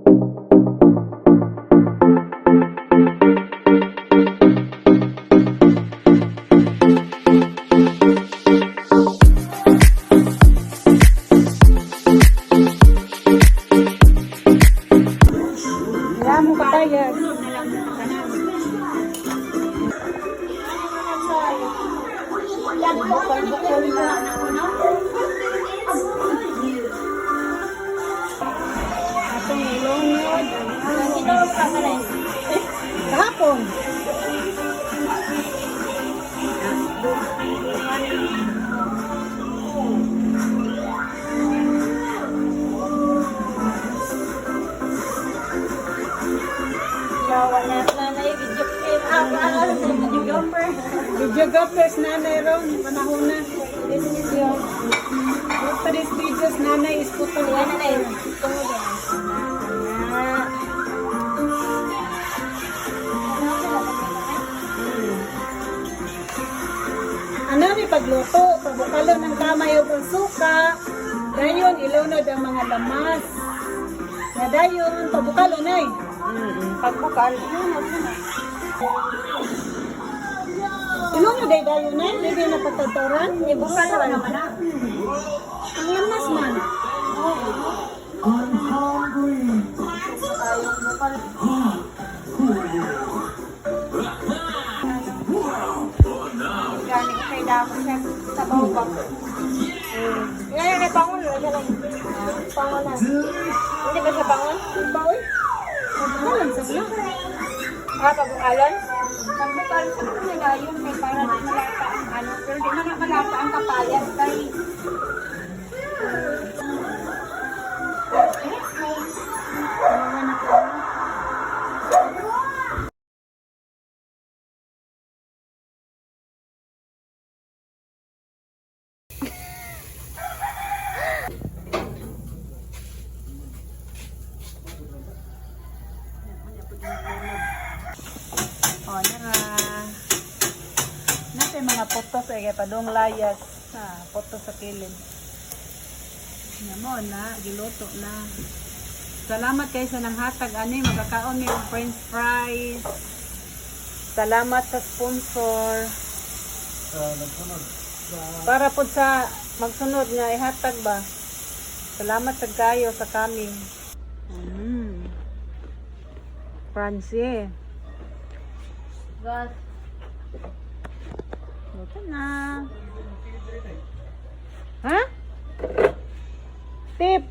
Wala mo papayas. Bukol-bukol na. Atong ilongod. Kahapon. Videographers nanay ron, panahon na. After these videos, nanay is photographer. Ah. Ano ni pagluto, pagbukalo ng kamay o ang suka, dayon ilunod ang mga lamas. Na dayon, pabukalo na eh. Pagbukal. Ilunod ay dayon na, hindi na patatoran. Ibukal na naman na. Ang lamas man. I'm hungry. Gani ko kay damo siya sa bawbak. Ngayon kay pangon na siya lang. Pangon na. Hindi ba siya pangon? Baoy. Pagbukalan sa vlog. Ah, pagbukalan? Pagbukal sa mga nila yun kay para di malata ang ano. Pero di na nga malata ang kapayas kay. O, nara. Nasa yung mga potos ay kay padong layas. Ah, potos sa kilid. Nga mo na, giluto na. Salamat kay sa nanghatag ani magkakaon ni og french fries. Salamat sa sponsor. Para po sa magsunod nga ihatag ba. Salamat sa kayo sa coming. Francie. Gas. Luto na. Ha? Tip.